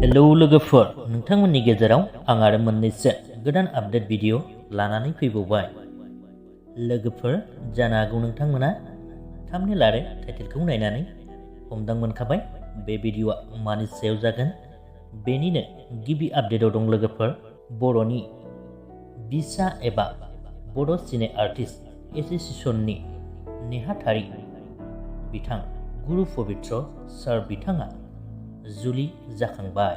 Hello लोगोफोर, नोंथांमोननि गेजेराव आं आरो मोननैसो गोदान आपडेट भिडिअ लानानै फैबावबाय। लोगोफोर, जानो हागौ नोंथांमोना थाम्बनेल आरो टाइटेलखौ नायनानै हमदां मोनखाबाय बे भिडिअआ मानि सायाव जागोन। बेनिनो गिबि आपडेटआव दं लोगोफोर, बर'नि बिसा एबा बड' सिने आर्टिस्ट एस'सिएशननि नेहाथारि बिथां गुरु पबित्र सार बिथाङा जुलि जाखांबाय।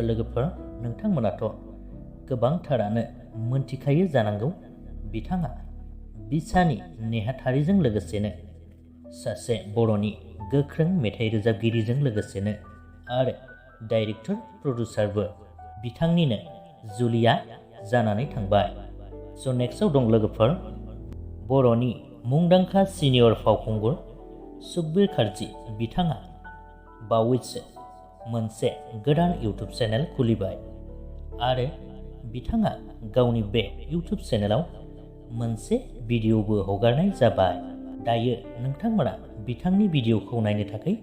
लोगोफोर, नोंथांमोनाथ' गोबांथारानो मोनथिखायो जानांगौ बिथाङा बिसानि नेहाथारिजों लोगोसेनो सासे बर'नि गोख्रों मेथाइ रोजाबगिरिजों लोगोसेनो आरो डाइरेक्टर प्रडिउसारबो बिथांनिनो जुलिया जानानै थांबाय। नेक्स्टआव दं लोगोफोर, बर'नि मुंदांखा सिनियर फावखुंगुर सुखबिर काrzee बिथाङा बावैसो मोनसे गोदान इउटुब चेनेल खुलिबाय आरो बिथाङा गावनि बे इउटुब चेनेलाव मोनसे भिडिअबो हगारनाय जाबाय। दायो नोंथांमोना बिथांनि भिडिअखौ नायनो थाखाय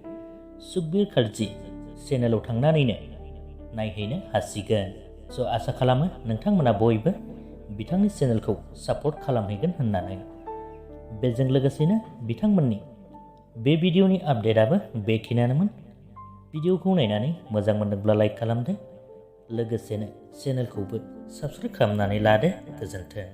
सुखबिर काrzee चेनेलाव थांनानैनो नायहैनो हासिगोन। आसा खालामो नोंथांमोना बयबो बिथांनि चेनेलखौ सापर्ट खालामहैगोन होननानै। बेजों लोगोसेनो बिथांमोननि बे भिडिअनि आपडेटआबो बेखिनियानोमोन। भिडिअखौ नायनानै मोजां मोनदोंब्ला लाइक खालामदो, लोगोसेनो चेनेलखौबो साबस्क्राइब खालामनानै लादो। गोजोन्थों।